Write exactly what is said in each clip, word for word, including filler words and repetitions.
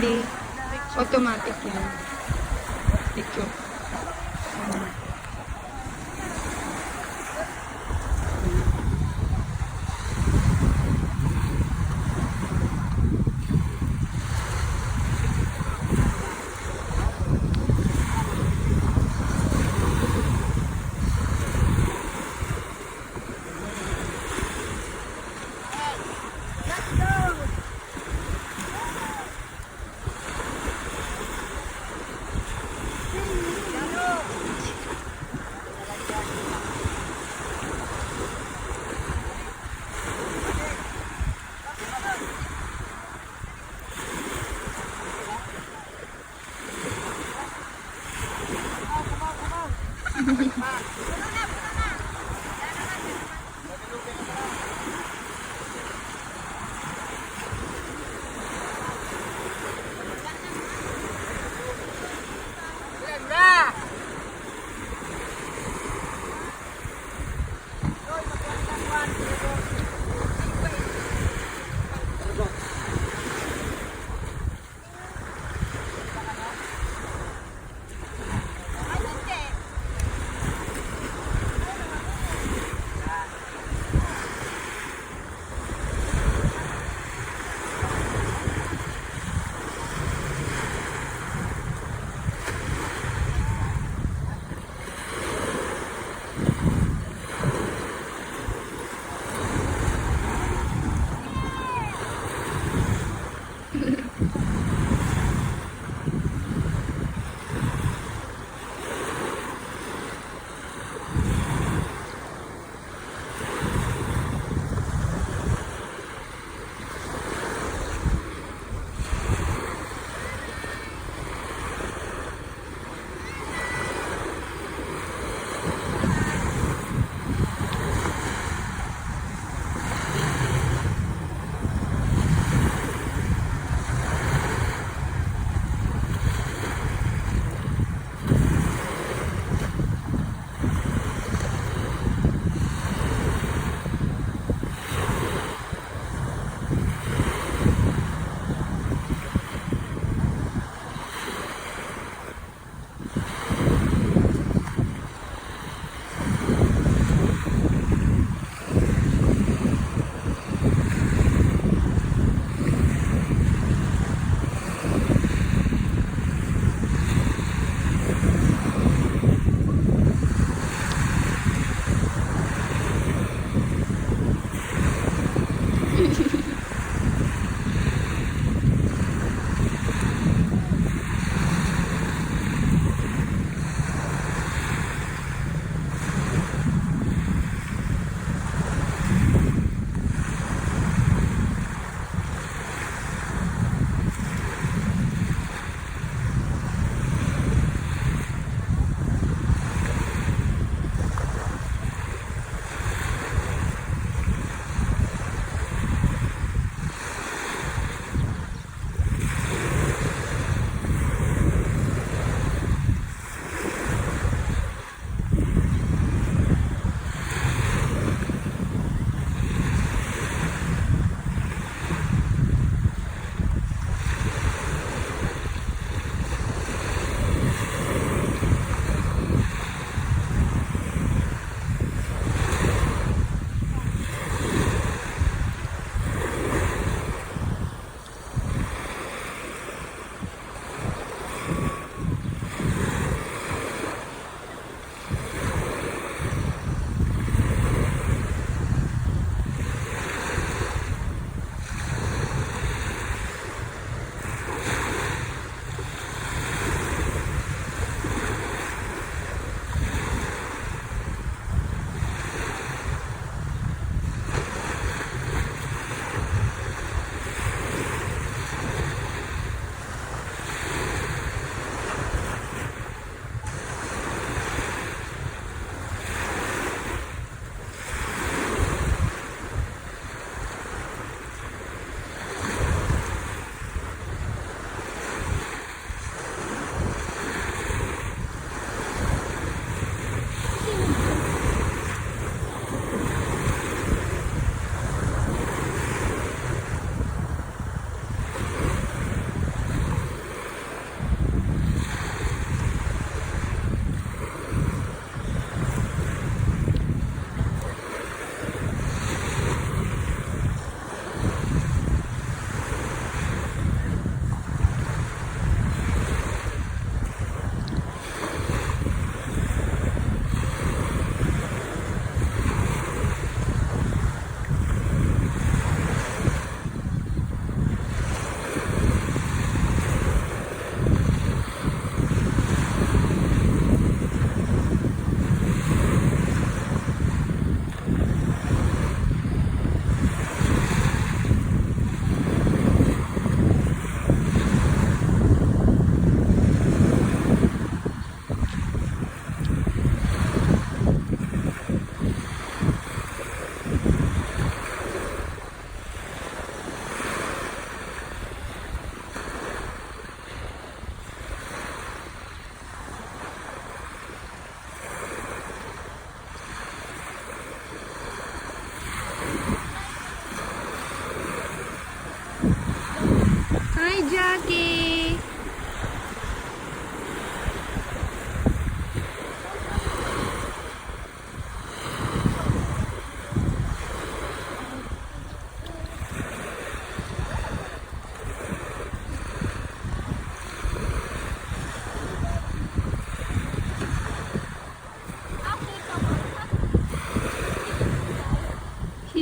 Automatic yan. Picture.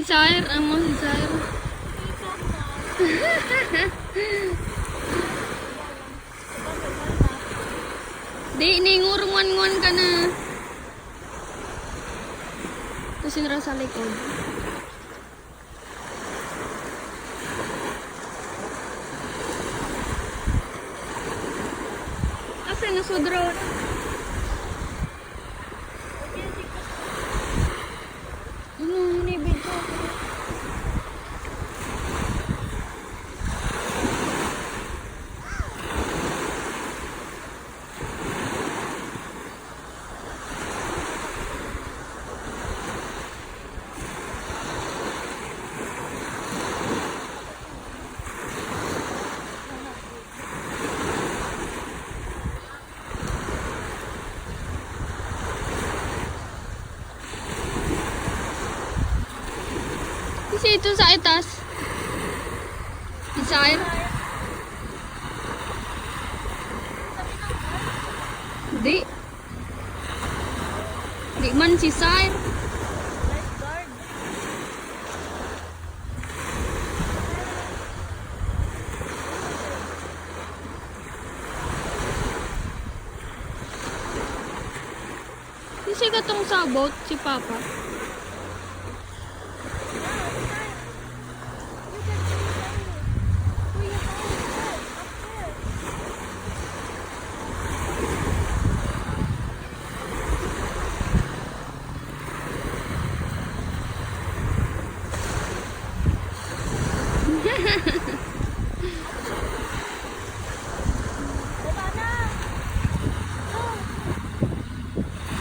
Sair, amo si Sair. Di, ni ngurung wan-wan ka na. Tapos ini rasa likod. Asa na so drone? Ini, ini video. Di situ sa itas. Di Sair. Di. Di man si Sair. Di si katong sa boat si Papa.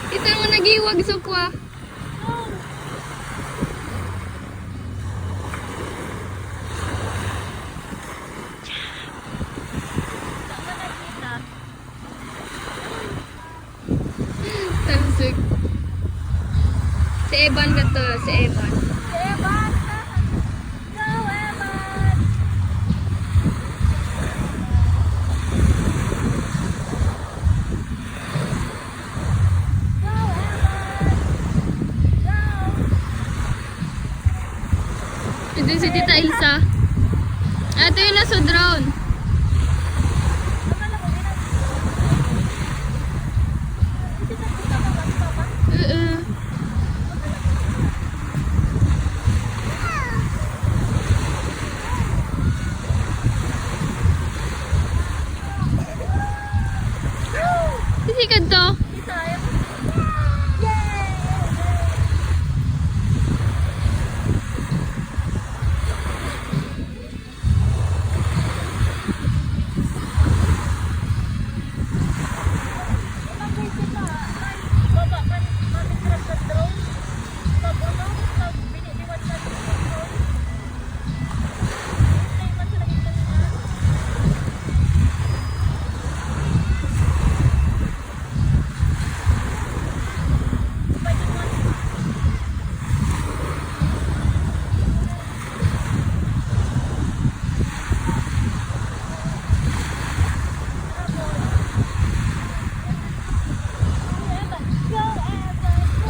Ito naman nagiwag sa kwa. Tansik. Si Evan kato, si Evan. Si Evan. Go, Evan. Go, Evan. Go. Ito si Tita Elsa. Ito yung nasa drone. Oo. Ito si kadto.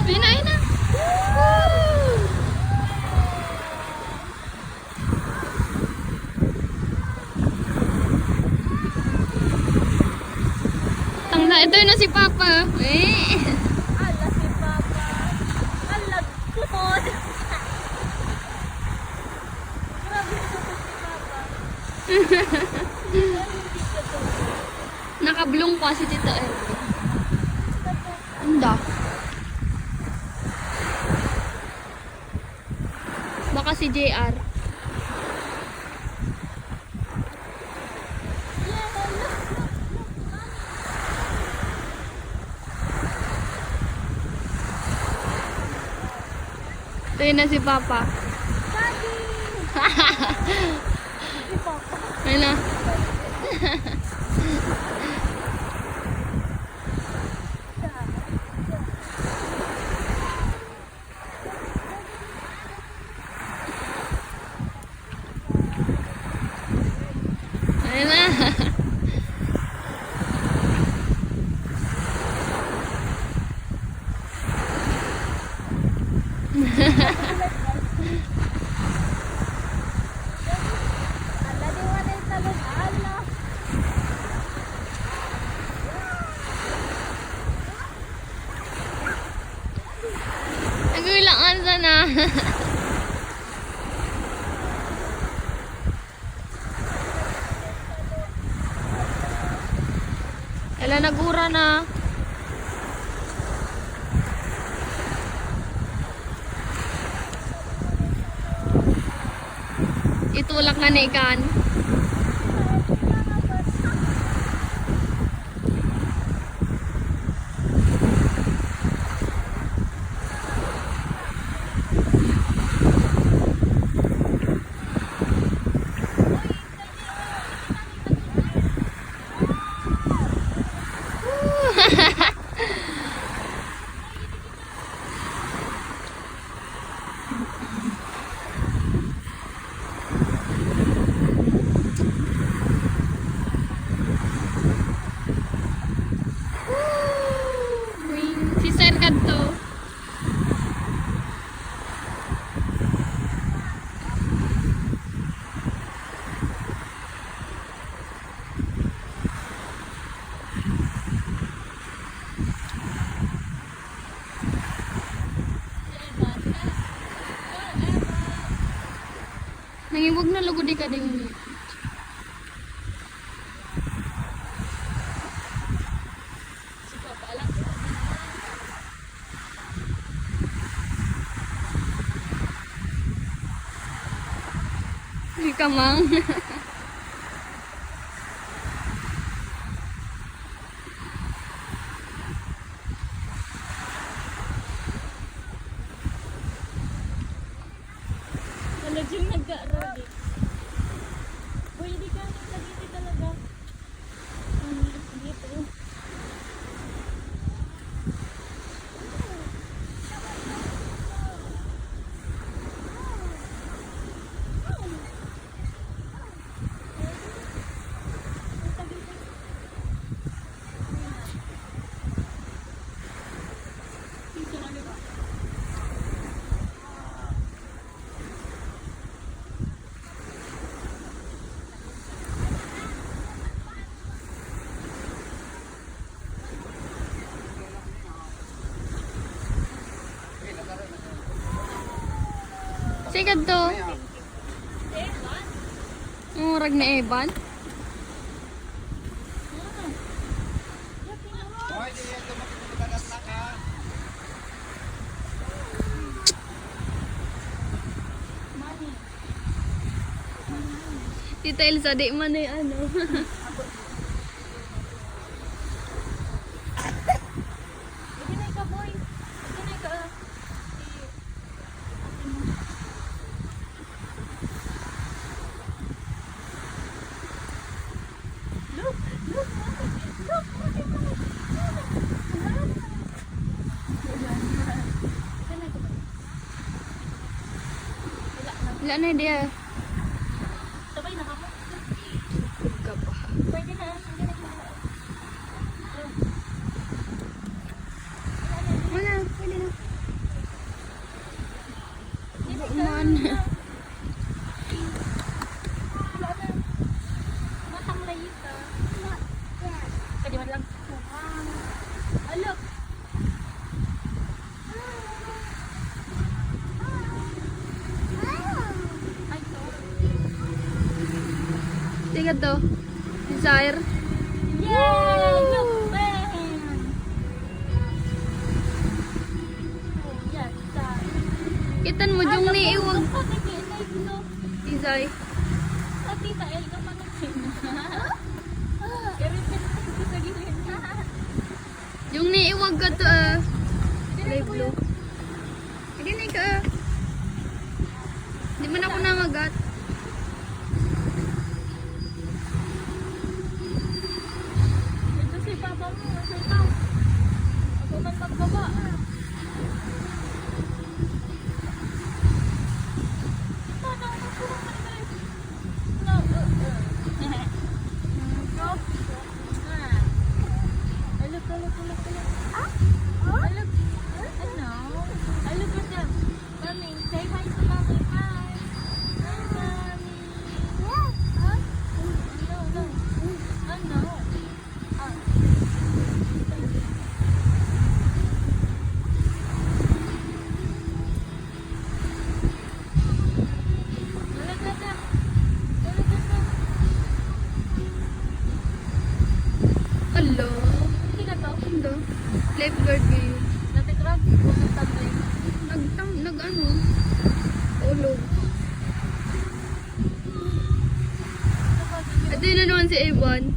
Ayun na, ayun na. Tangla, ito na si Papa. Eh. Ala, si Papa. Ala, kumon. Grabe ito si Papa. Nakablong pa si Tita Elvie. Anda. Baka si J R. Ito na si Papa. Daddy! Si Papa. Ayun na. Ayun na. Ela, nag-uran na. Itulak na ni ikan. Si Sir kadto. Nangiwag na lugud i kading. Di ka, Mang. Wala dyan nag-aarali. Boy, di ka nagkagiti talaga. Ang liit-liit, oh. Sigad to. Murag na Evan. Tita Elsa, di man eh, ano. Iginay ka, boy. Iginay ka, ah. Look, look, look, look, look. Wala na, dia. Sabay na kamo. Pwede na, pwede na. Wala, pwede na. Uman. Wala na. Matang na ita. Pwede man lang. Alok. Tingad to. Desire. Yay! Woo! Look, bang! Oh, yes, sir. Kitan mo, Jung, ni iwag. Desire. Pati ka, eh, ikaw pa na. Iritin ko sa gilid. Jung, ni iwag ka to, ah. Kulay blue. Iginay ka, ah. Di man ako nangagat. Ito si Papa mo, si Papa. Ako man magbaba. Ito, ito, ito, ito, ito. Look, look, look, look. Ah? Oh? Look. Ano? Lifeguard ngayon. Natigrag, tulog, tambling. Nagtang-, nag-ano? Tulog. Ito na naman si Evan.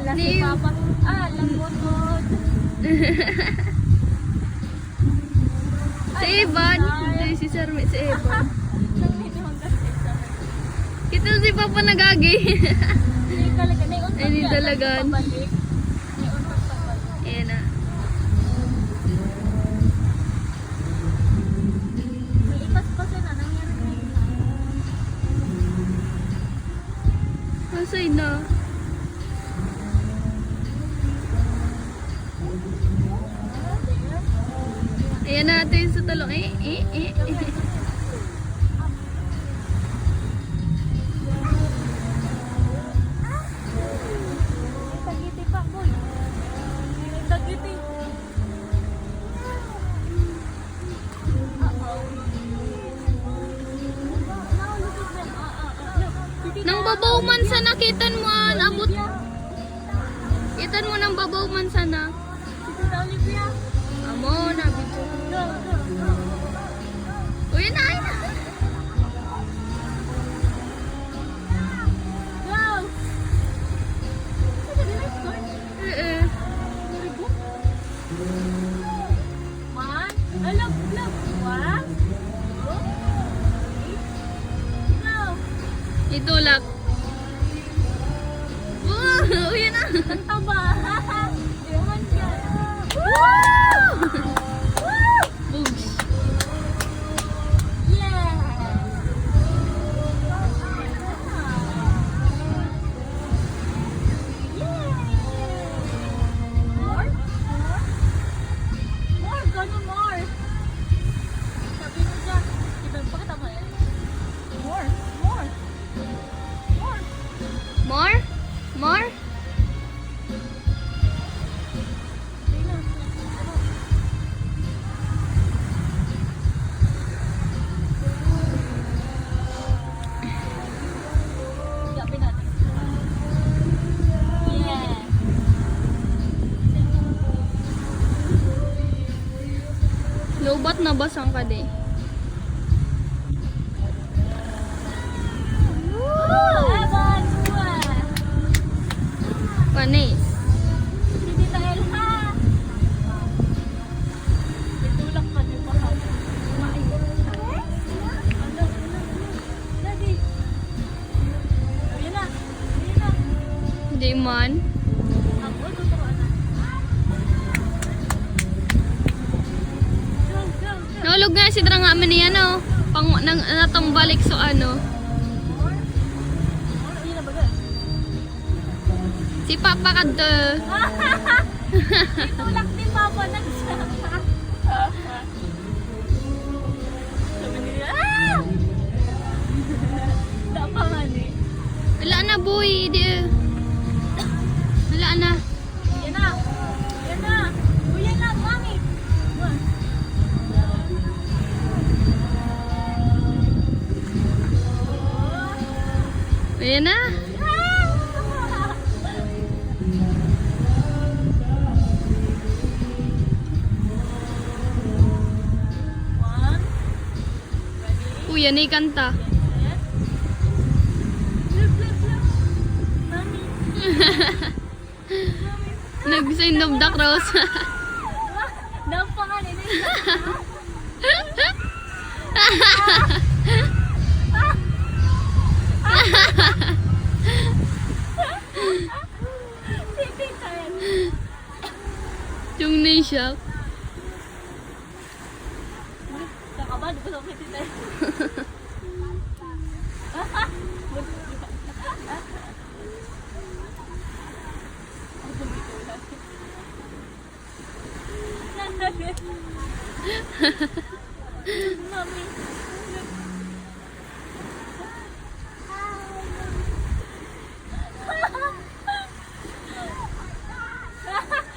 Ala si Papa. Ala, lambot. Si Evan. Ay, si Sir, si Evan. Kita si Papa nagagi. Ini talaga, ini talaga. Ayan na. May ipas pa siya na, nangyari na yun. Masay na. Ayan na, ito yung sa talong. Eh, eh, eh, eh. May tagiti pa, boy. May tagiti. Nang babaw man sana, kitan mo, ah, abot. Kitan mo nang babaw man sana. Amo na, video. Uy, na, ay, na. Go! Ee. One. Ay, look, look. One. Two. Three. Go. Itulak. Wow, yun na. Ang taba. Di naman siya. Wow! Wow! Boobs. Yeah! Yeah! More? More? More, gano more? Sabi mo siya, ipagpakita mo yan. More, more. More? More? Lobat na ba sangkadi? Panis. Di man. Naulog nga si Drang nga man iyan, o. Pang, nang, natumbalik so ano. Si Papa kadto. Itulak ni Papa nagsaka. Sabi niya, ah! Wala na, boy. Di. Wala na. Yan na. Yan na. Uy, yan na, mami. One. Ayan na. Uy, yan na i kanta. Nag-Sign of the Cross. Dapat nga, ini. Yung na siya. Kakabado ko sa kita. Mami.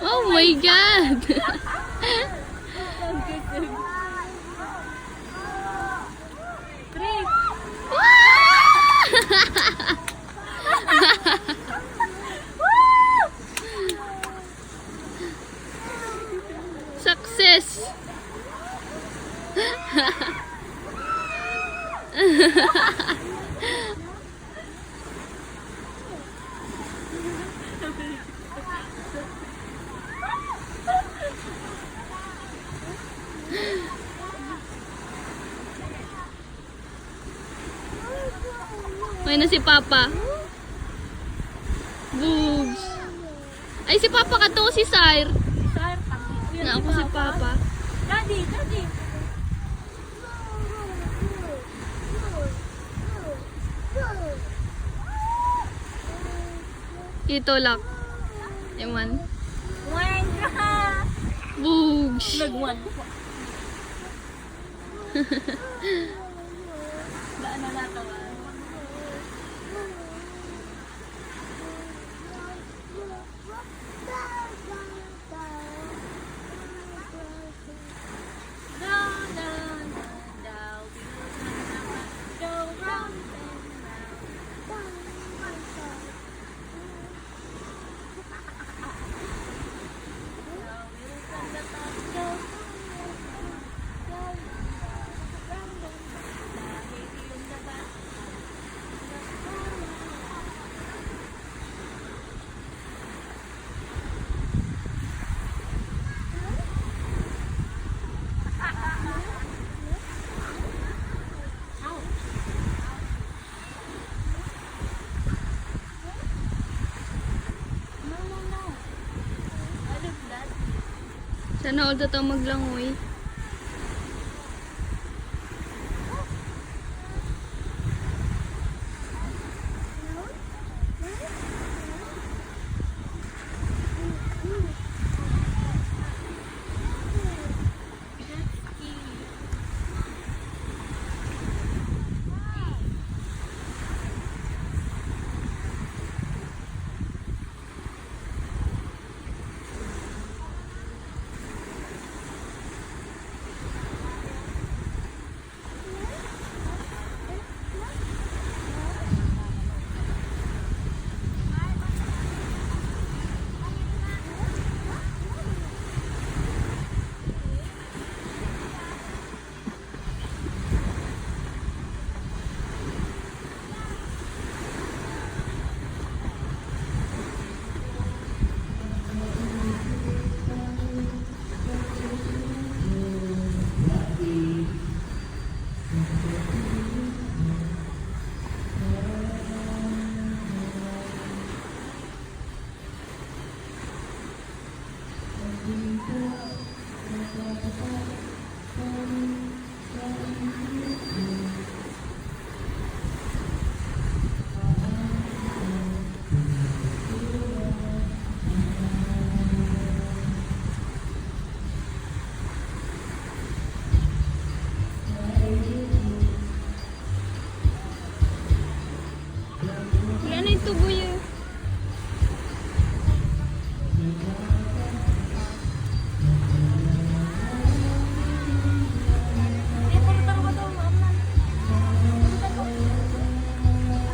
Oh my God! Three. Success! May na si Papa. Boobs. Ay, si Papa ka to, si Sir. Sir, na ako si Papa. Daddy, Daddy. Ito, lak. Ewan. Wan. Boobs. Nagwan. Daan na nato, ah. Sana all tataw maglangoy. Wala na ito, boy, eh.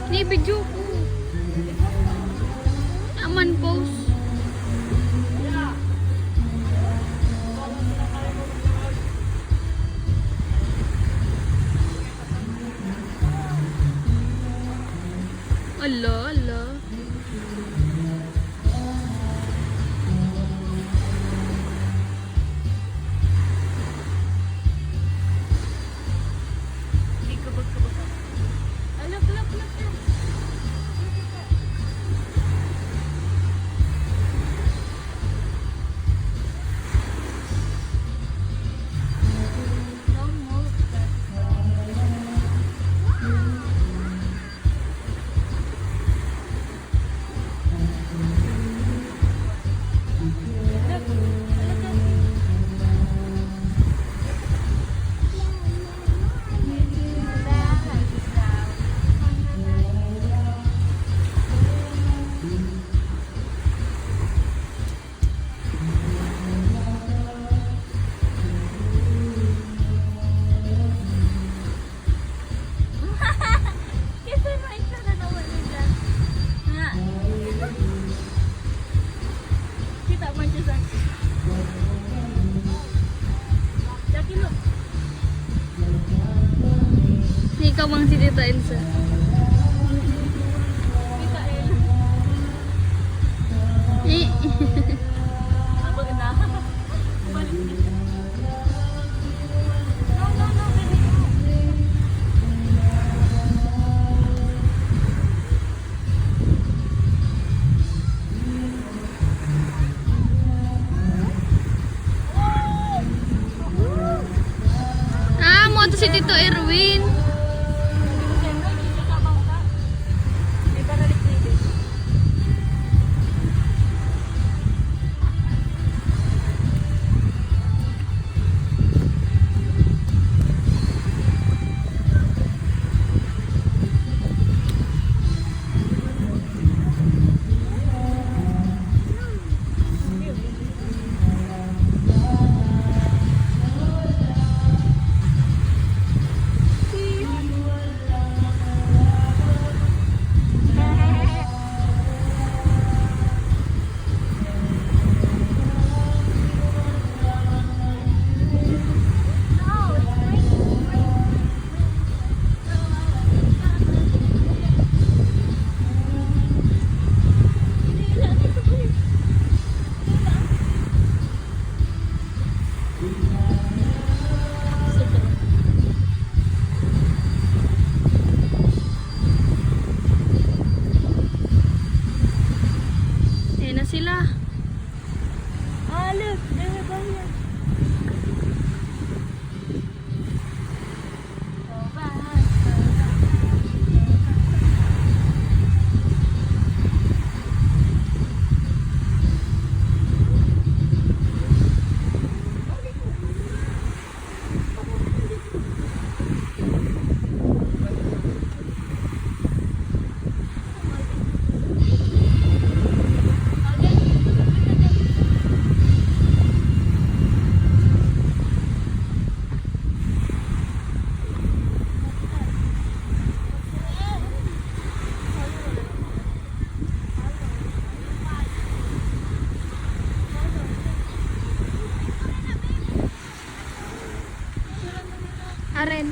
Ini video ko. Lolo. Ni ka bang si Tita Elsa. Eh. Ah, mau tu si Tito Erwin. Ayan na sila. Ah, look, there we go here. Aren.